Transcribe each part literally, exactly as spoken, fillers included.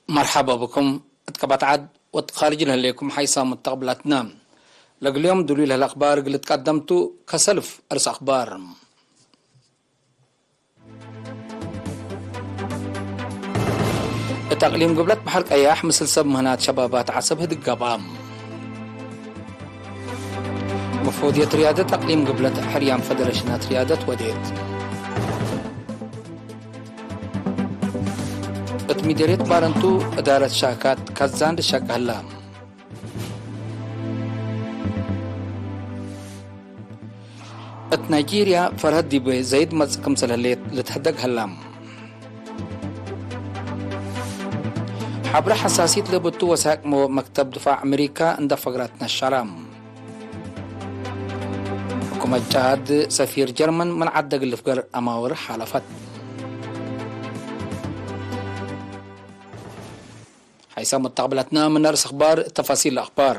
መርሐባ ብኩም እት ቀበት ዐድ ወእት ካርጅ ለህሌኩም ሓይሳም ተቅብላትና። ለእግል ዮም ድሉይ ለህለ አክባር እግል ልትቀደም ቱ። ከሰልፍ እርስ አክባር። እት አቅሊም ግብለት በሐር ቀያሕ ምስል ሰብ ምህናት ሸባባት ዐሰብ ህድግ ገብአ። መፎድየት ርያደት አቅሊም ግብለት ሕርያን ፈደረሽናት ርያደት ወዴት። እት ሚደርየት ባረንቱ እዳረት ሻካት ካዛን ልሸቅ ህላ። እት ናይጄርያ ፈርሀት ዲብ ዘይድ መጽእ ክምሰል ህሌት ልትሀደግ ሀላ። ሐብረ ሐሳሲት ለብቱ ወሳቅሞ መክተብ ድፋዕ አሜሪካ እንደ ፈግራት ነሸረ። ሕኩመት ጫድ ሰፊር ጀርመን ምን ዐደ እግል ልፍገር አማውር ሓለፈት። ሐይሰ መተቅብለትነ ምን ርእስ አክባር፣ ተፋሲል አክባር።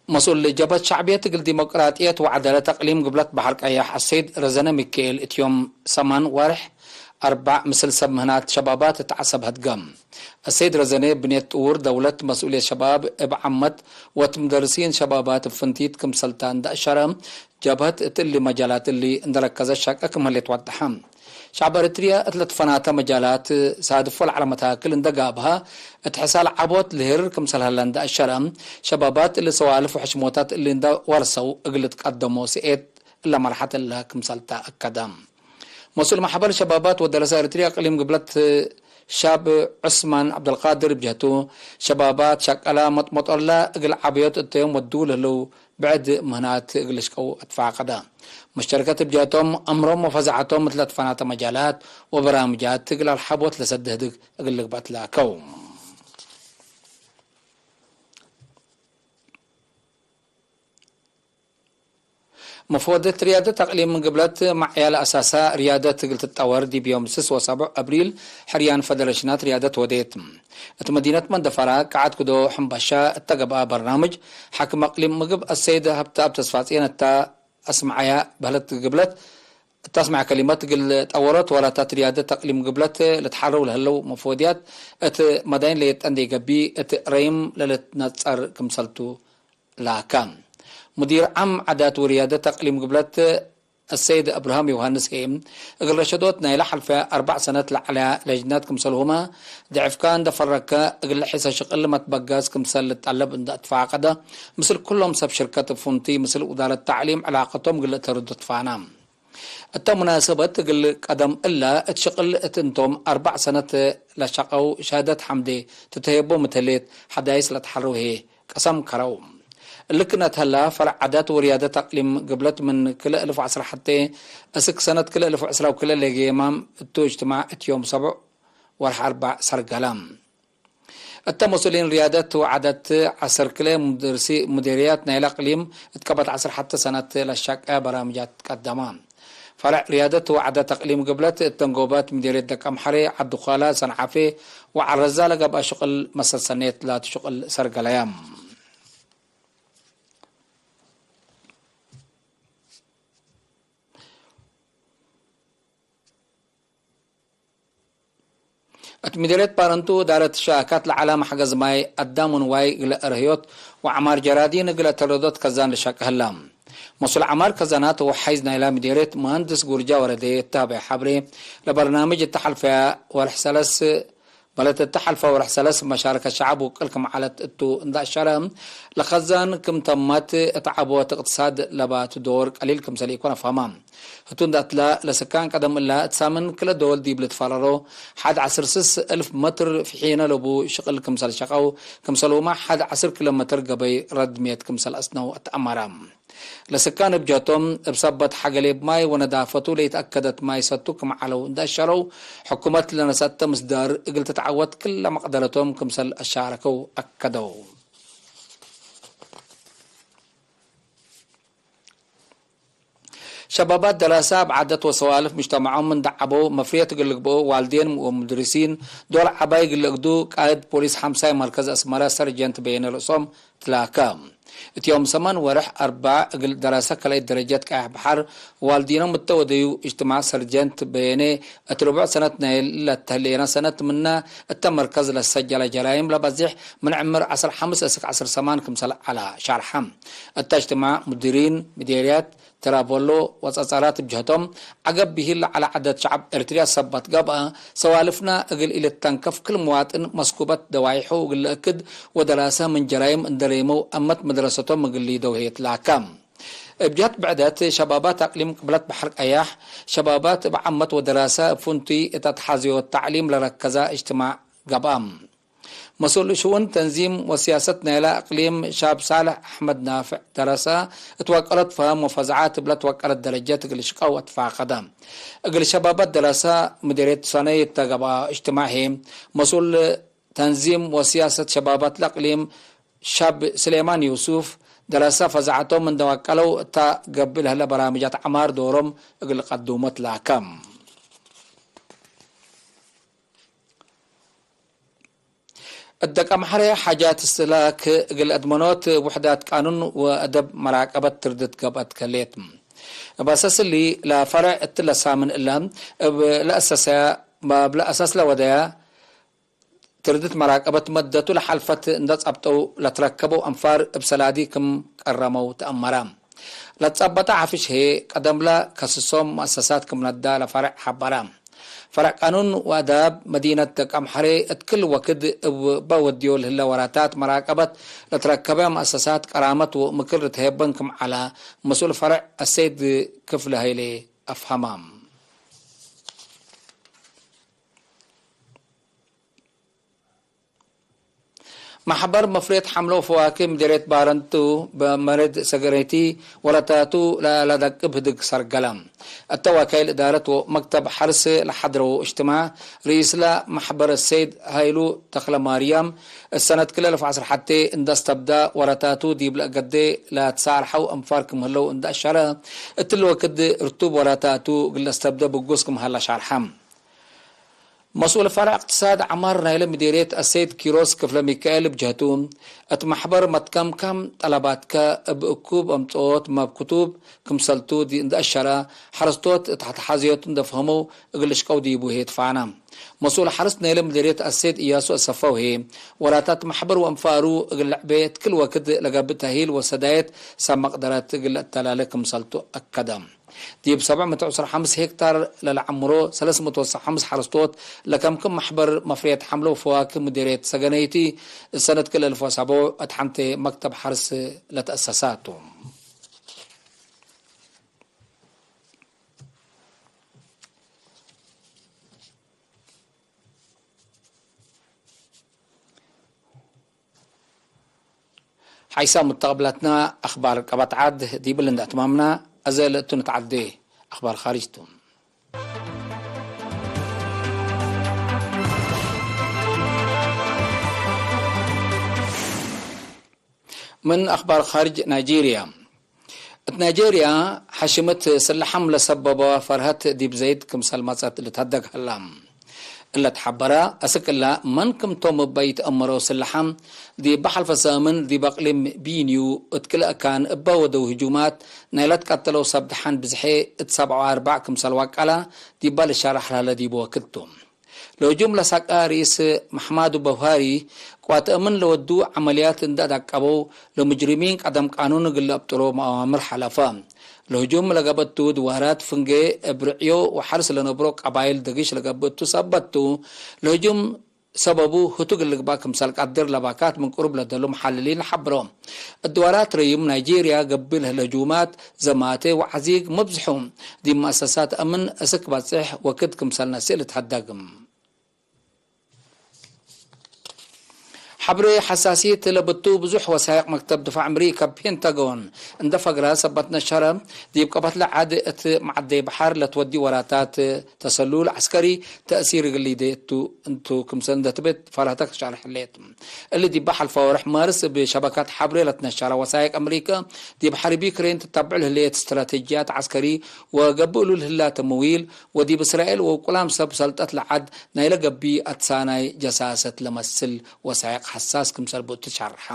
መስኡል ጀብሀት ሸዕብየት እግል ዲሞቅራጥየት ወዐደለት አቅሊም ግብለት በሐር ቀያሕ አሰይድ ረዘነ ሚካኤል እት ዮም ሰማን ዋርሕ አርበዕ ምስል ሰብ ምህናት ሸባባት እት ዐሰብ ሀድገ። አሰይድ ረዘነ ብኔት ጥውር ደውለት መስኡልየት ሸባብ እብ ዓመት ወእት ሙደርሲን ሸባባት እብ ፍንቲት ክምሰልታ እንደ አሸረ፣ ጀብሀት እት እሊ መጃላት እሊ እንደ ረከዘት ሸቀ ክም ህሌት ወደሐ። ሸዕብ ኤረትርያ እት ለትፈናተ መጃላት ሳድፎ ለዐለ መታክል እንደ ጋብሀ፣ እት ሕሳል ዐቦት ልሂር ክምሰል ሀለ እንደ አሸረ፣ ሸባባት እሊ ሰዋልፍ ወሕሽሞታት እሊ እንደ ወርሰው እግል ልትቀደሞ ስኤት እለ መርሐት እለ ክምሰልታ አከደ። መስኡል ማሕበር ሸባባት ወደረሰ ኤረትርያ እቅሊም ግብለት ሻብ ዑስማን ዐብደልቃድር እብ ጀህቱ፣ ሸባባት ሸቀላ መጥመጦላ እግል ዐበዮት እተ ዮም ወድዉ ለህለው ብዕድ ምህናት እግል ልሽቀው አትፋቀደ። መሽተርከት እብ ጀህቶም፣ አምሮም ወፈዛዐቶም እት ለትፈናተ መጃላት ወበራምጃት እግል አልሐቦት ለሰድህድግ እግል ልግበእ ትላከው። መፈወደት ርያደት አቅሊም ግብለት መዕያል አሳሳ ርያደት እግል ትጠወር ዲብ ዮም ስስ ወሰብዕ አብሪል ሕርያን ፈደረሽናት ርያደት ወዴት። እት መዲነት መንደፈራ ቀዓት ክዶ ሕምባሻ እተ ገብአ በርናምጅ፣ ሓክም አቅሊም ምግብ አሰይድ ሀብተአብ ተስፋጽዮን እተ አስመዐያ በህለት ግብለት፣ እተ አስመዐ ከሊመት እግል ጠወሮት ወላታት ርያደት አቅሊም ግብለት ልትሓረው ለህለው መፈወድያት እት መዳይን ለየጠን ዴገቢ እት ረይም ለልትነጸር ክምሰልቱ ላከ። ሙዲር ዓም ዓዳት ወርያደት አቅሊም ግብለት አሰይድ አብርሃም ዮሐንስ ህዬ፣ እግል ረሸዶት ናይለ ሐልፈ አርበዕ ሰነት ለዐለ ለጅነት ክምሰልሁመ፣ ድዕፍከ እንደ ፈረግከ እግል ለሐይሰ ሽቅል መትበገስ ክምሰል ልትጠለብ እንደ አትፋቀደ፣ ምስል ኩሎም ሰብ ሽርከት እብ ፍንቱይ ምስል ውዳረት ተዕሊም ዕላቀቶም እግል ልእተርዱ ትፋና። እተ ሙናሰበት እግል ቀደም እለ እት ሽቅል እት እንቶም አርበዕ ሰነት ለሸቀው ሸሃደት ሐምዴ ትትሀየቦ ምተሌት ሐዳይስ ለትሐረው ህዬ ቀሰም ከረው። እሊ ክእነ ተህላ፣ ፈርዕ ዓዳት ወርያደት አቅሊም ግብለት ምን ክልኤ እልፍ ወዐስር ሐቴ እስክ ሰነት ክልኤ እልፍ ወዕስራ ወክልኤ ለጌማም እቱ እጅትማዕ እት ዮም ሰቡዕ ወርሕ አርበዕ ሰርገለ። እተ መስኡሊን ርያደት ወዓዳት ዐሰርክለ ሙደርሲ-፣ ሙዴርያት ናይለ አቅሊም እት ቀበት ዐስር ሐቴ ሰነት ለሻቀ በራምጃት ቀደማ። ፈርዕ ርያደት ወዓዳት አቅሊም ግብለት እት ደንጎባት ምዴርየት ደቀምሐሬ፣ ዐዲ ኳላ፣ ሰንዓፌ ወዐረዛ ለገብአ ሽቅል መሰል ሰኔት ላቱ ሽቅል ሰርገለያ። እት ምዴርየት ባረንቱ እዳረት ሸአካት ለዐለ መሕገዝ ማይ አዳም ወንዋይ እግለ እርህዮት ወዐማር ጀራዲን እግለ ተረዶት ከዛን ልሸቅ ህላ። መስኡል ዐማር ከዛናት ወሐይዝ ናይላ ምዴርየት መሀንድስ ጉርጃ ወረደ እተ ሀበየ ሐብሬ፣ ለበርናምጅ እተ ሐልፈያ ወርሕ ሰለስ በለት እተ ሐልፈ ወርሕ ሰለስ መሻረከት ሸዐብ ውቅል ክም ዐለት እቱ እንደ አሸረ፣ ለከዛን ክም ተመት እት ዐቦት እቅትሳድ ለባቱ ዶር ቀሊል ክምሰል ኢኮን አፍሀማ። ህቱ እንደ አትላ፣ ለስካን ቀደም እላ እት ሳምን ክለ ዶል ዲብ ልትፈረሮ ሐድ ዐስር ስስ እልፍ መትር ፍሒነ ለቡ ሽቅል ክምሰል ሸቀው፣ ክምሰልሁመ ሐድ ዐስር ኪሎ ሜትር ገበይ ረድምየት ክምሰል አስነው አትአመረ። ለስካን እብ ጀቶም፣ እብ ሰበት ሐገሌብ ማይ ወነዳፈቱ ለኢተአከደት ማይ ሰቱ ክም ዐለው እንደ አሸረው፣ ሕኩመት ለነሰአተ ምስዳር እግል ትትዐወት ክለ መቅደረቶም ክምሰል አሻረከው አከደው። ሸባባት ደራሰ እብ ዓደት ወሰዋልፍ ምጅተመዖም ምን ደዓበው መፍርየት እግል ልግብኦ ዋልዴን ወሙድርሲን ዶል ዐባይ እግል ልእግዱ ቃእድ ፖሊስ ሐምሳይ መርከዝ አስመረ ሰርጀንት በየነ ርእሶም ትላከ። እት ዮም ሰመን ወርሕ አርበዕ እግል ደረሰ ከልአይት ደረጀት ቀያሕ በሐር ዋልዲኖም እተ ወደዩ እጅትማዕ ሰርጀንት በየኔ እት ርቡዕ ሰነት ናይ ለተህሌነ ሰነት ምነ እተ መርከዝ ለሰጀለ ጀራይም ለበዜሕ ምን ዕምር ዐስር ሐምስ እስክ ዐስር ሰማን ክምሰል ዐላ ሻርሐ። እተ እጅትማዕ ሙዲሪን ምዴርያት፣ ተራቦሎ ወጸጸራት እብ ጀህቶም፣ ዐገብ ብሂል ለዐለ ዐደድ ሸዐብ ኤሪትርያ ሰበት ገብአ፣ ሰዋልፍና እግል ኢልትተንከፍ ክል ምዋጥን መስኩበት ደዋይሑ እግል ለእክድ ወደራሰ ምን ጀራይም እንዴ ሬመው አመት መድረሰቶም እግል ሊደው ህዬ ትላከ። እብ ጀህት ብዕደት፣ ሸባባት አቅሊም ቅብለት በሐር ቀያሕ፣ ሸባባት እብ ዓመት ወደራሰ እብ ፍንቱይ እት አትሓዝዮት ተዕሊም ለረከዘ እጅትማዕ ገብአ። መስኡል ሽኡን ተንዚም ወስያሰት ናይለ አቅሊም ሻብ ሳልሕ አሕመድ ናፍዕ ደረሰ፣ እት ወቀለት ፈሀም ወፈዝዐት እብለ ትወቀለት ደረጀት እግል ሽቀው አትፋቀደ። እግል ሸባባት ደረሰ ምዴርየት ሰነይ እተ ገብአ እጅትማዕ ህዬ፣ መስኡል ተንዚም ወስያሰት ሸባባት ለአቅሊም ሻብ ስሌማን ዩሱፍ ደረሰ ፈዝዐቶም እንዴ ወቀለው እተ ገብእ ለህለ በራምጃት ዐማር ዶሮም እግል ቀዱሞ ትላከ። እት ደቀምሐሬ ሓጃት እስትህላክ እግል አድመኖት ውሕዳት ቃኑን ወአደብ መራቀበት ትርድት ገብአት ከሌት። እብ አሳስ እሊ፣ ለፈርዕ እትለ ሳምን እለ እብ ለአሰሰያ፣ እብ ለአሳስ ለወደያ ትርድት መራቀበት መደቱ ለሐልፈት እንዴ ጸብጠው ለትረከበው አንፋር እብ ሰላዲ ክም ቀረመው ተአመረ። ለትጸበጠ ሐፍሽ ህዬ፣ ቀደምለ ከስሶም መአሰሳት ክም ነዳ ለፈርዕ ሐበረ። ፈርዕ ቃኑን ወአዳብ መዲነት ደቀምሐሬ እት ክል ወክድ እበ ወድዮ ለህለ ወራታት መራቀበት ለትረከበ መአሰሳት ቀራመት ወምክር ልትሀየበን ክም ዐለ፣ መስኡል ፈርዕ አሰይድ ክፍለ ሀይሌ አፍሀመ። መሕበር መፍሬት ሐምሎ ፈዋክህ ምዴርየት ባረንቱ በመርድ ሰገሬቲ ወረታቱ ለለደቅብ ህድግ ሰርገለ። እተ ወካይል እዳረት ወመክተብ ሐርስ ለሐድረው እጅትማዕ፣ ርኢስለ መሕበር ሰይድ ሀይሉ ተክለማርያም፣ እሰነት ክለ እልፍ ዐስር ሐቴ እንደ አስተብዳ ወረታቱ ዲብ ለእገዴ ለትሳርሐው አንፋር ክም ህለው እንደ አሸረ፣ እትሊ ወክድ ርቱብ ወረታቱ እግል ለአስተብደ ብጉስ ክም ሀለ ሻርሐ። መስኡል ፈርዕ እቅትሳድ ዐማር ናይለ ምዴርየት አሰይድ ኪሮስ ክፍለሚካኤል እብ ጀህቱ፣ እት መሕበር መትከምከም ጠለባትከ እብ እኩብ አምጽኦት መብ ክቱብ ክምሰልቱ ዲ እንደ አሸረ፣ ሐረስቶት እት አትሓዝዮቱ እንደ ፈህመው እግል ልሽቀው ዲቡ ህዬ ትፋነ። መስኡል ሐርስ ናይለ ምዴርየት አሰይድ እያሱ አሰፋው ህዬ፣ ወራታት መሕበር ወአንፋሩ እግል ለዕቤ እት ክል ወክድ ለገብእ ተእሂል ወሰዳየት ሰብ መቅደረት እግል ለአተላሌ ክምሰልቱ አከደ። ዲብ ሰብዕ ምእት ዐስር ሐምስ ሄክታር ለለዐምሮ ሰለስ ምእት ወሰብዕ ሐምስ ሐረስቶት ለከምክም መሕበር መፍሬት ሐምሎ ወፈዋክህ ምዴርየት ሰገነይቲ፣ እሰነት ክል እልፍ ወሰብዕ እት ሐንቴ መክተብ ሐርስ ለተአሰሳቱ። ሐይሳም ሙተቅብላትና አክባር ቀበት ዐድ ዲብል እንደ አትማምና፣ አዘ ለእቱ ንትዓዴ አክባር ካርጅ ቱ። ምን አክባር ካርጅ ናይጄርያ። እት ናይጄርያ፣ ሐሽመት ስለሐም ለሰበበ ፈርሀት ዲብ ዘይድ ክምሰል መጸት ልትሀደግ ሀላ። እለ ተሐበረ፣ አስክ እለ መን ክም ቶም እበ ኢተአመረው ስለሐም፣ ዲብ በሐልፈ ሳምን ዲብ አቅሊም ቢንዩ እት ክልኤ አካን እበ ወደው ህጁማት ናይ ለትቀተለው ሰብ ደሐን ብዝሐ እት ሰብዓ ወአርበዕ ክምሰል ወቀለ፣ ዲበ ልሸራሕ ለሀለ ዲብ ወክድ ቱ። ለህጁም ለሳቀ ርኢስ መሕማዱ በውሃሪ፣ ቅዋት አምን ለወዱ ዐመልያት እንደ አዳቀበው፣ ለሙጅሪሚን ቀደም ቃኑን እግል ለአብጥሎ መአዋምር ሐለፈ። ለህጁም ለገብአቱ ድዋራት ፍንጌ እብ ርዕዮ ወሐርስ ለነብሮ ቀባይል ደጊሽ ለገብአቱ ሰበት ቱ። ለህጁም ሰበቡ ህቱ እግል ልግባእ ክምሰል ቀድር ለባካት ምን ቅሩብ ለደሉ መሐልሊን ለሐብሮ። እድዋራት ረዩም ናይጄርያ ገብእ ለህለ ህጁማት፣ ዘማቴ ወዐዚግ መብዝሑ ዲብ መአሰሳት አምን እስክ በጽሕ ወክድ ክምሰል ነስእ ልትሀደግ። ሐብሬ ሐሳሲት ለብቱ ብዙሕ ወሳይቅ መክተብ ድፋዕ አምሪከ ፔንታጎን እንደ ፈግረ ሰበት ነሸረ፣ ዲብ ቀበት ለዐድ እት መዐደይ በሐር ለትወዲ ወራታት ተሰሉል ዐስከሪ ተእሲር እግል ሊዴ እቱ እንቱ ክምሰል እንደ ትቤት ፈርሀተ ከሻርሕ ህሌት። እሊ ዲበ ሐልፈ ወርሕ ማርስ እብ ሸበካት ሐብሬ ለትነሸረ ወሳይቅ አምሪከ ዲብ ሐርብ ዩክሬን ትተብዕ ለህሌት ስትራቴጅያት ዐስከሪ ወገብእ እሉ ለህላ ተምዊል ወዲብ እስራኤል ወእብ ቁላም ሰብ ሰልጠት ለዐድ ናይለ ገቢይ አትሳናይ ጀሳሰት ለመስል ወሳይቅ አሳስ ክምሰል ብእቱ ሸርሐ።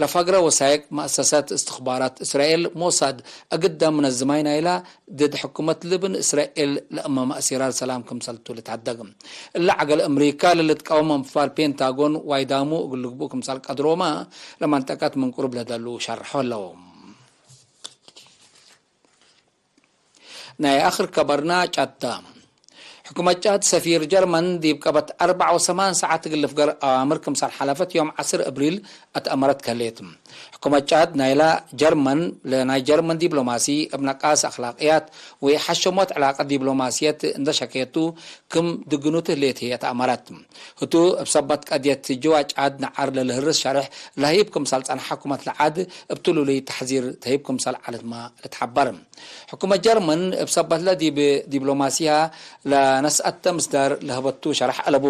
ለፈግረ ወሳይቅ መአሰሰት እስትኽባራት እስራኤል ሞሳድ እግዳ ምነዝማይ ናይላ ድድ ሕኩመት ልብን እስራኤል ለእመ መእሲራር ሰላም ክምሰልቱ ልትሀደግ። እለ ዐገል አምሪካ ለልትቃወም አንፋል ፔንታጎን ዋይዳሙ እግል ልግብኡ ክምሰል ቀድሮማ ለመንጠቀት ምን ቅሩብ ለደሉ ሸርሖ ህለው። ናይ አክር ከበርና ጫት ተ። ሕኩመት ጫት ሰፊር ጀርመን ዲብ ቀበት አርበዕ ወሰማን ሰዓት እግል ልፍገር አዋምር ክምሰል ሐለፈት ዮም ዐስር እብሪል አትአመረት ከሌት። ሕኩመት ጫት ናይላ ጀርመን ለናይ ጀርመን ዲብሎማሲ እብ ነቃስ አክላቅያት ወኢሐሸሞት ዕላቀት ዲብሎማስየት እንደ ሸኬቱ ክም ድግኑት ህሌት ህዬ አትአመረት። ህቱ እብ ሰበት ቀድየት ጅዋ ጫት ነዓር ለልህርስ ሸርሕ ለህይብ ክምሰል ጸንሐ ሕኩመት ለዓድ እብ ትሉሉይ ተሕዚር ተህይብ ክምሰል ዐለትመ ልትሐበር። ሕኩመት ጀርመን እብ ሰበትለ ዲብ ዲብሎማሲሀ ለነስአተ ምስዳር ለህበቱ ሸረሕ አለቡ።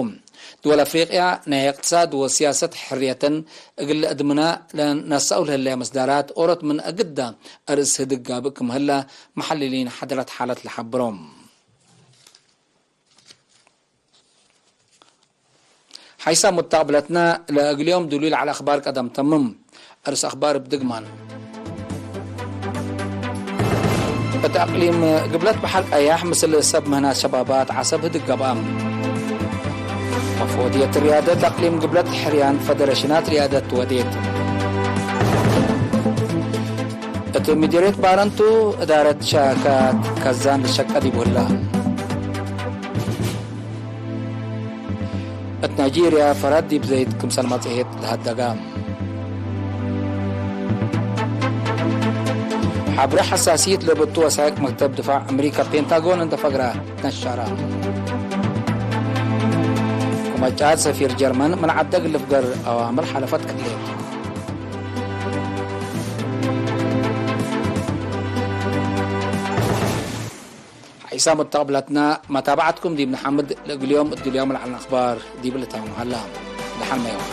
ድወል አፍሪቅያ ናይ እቅትሳድ ወሲያሰት ሕርየተን እግል ለአድምና ለነስአው ለህለየ ምስዳራት ኦሮት ምን አግዳ አርእስ ህድግ ጋብእ ክም ህለ መሐልሊን ሐድረት ሓለት ለሐብሮ። ሐይሳ ሙተቅብለትነ ለእግል ዮም ዱሉይ ለዐለ አክባር ቀደም ተምም። አርስ አክባር እብ ድግማን። እት አቅሊም ግብለት በሐር ቀያሕ ምስል ሰብ ምህናት ሸባባት ዐሰብ ህድግ ገብአ። መፍወድየት ርያደት አቅሊም ግብለት ሕርያን ፈደሬሽናት ርያደት ወዴት። እት ምዲርየት ባረንቱ እዳረት ሸካት ከዛን ልሸቀ ዲቡ ህለ። እት ናይጄርያ ፈራድ ዲብ ዘይት ክምሰል መጽሔት ለሀደጋ። ሐብሬ ሐሳሲት ለብቱ ወሳይቅ መክተብ ድፋዕ አምሪካ ፔንታጎን እንደ ፈግራ ነሻራ። ኩመጫት ሰፊር ጀርመን ምን ዐደ እግል ልፍገር አዋምር ሐለፈት ክሌት። ሐይሳ ሙተቅብለትነ መታብዐትኩም ዲብ ነሐምድ። ለእግል ዮም እድልዮም ለዐልነ አክባር ዲብ ልታሙ ሀላ። ደሐን መዮም።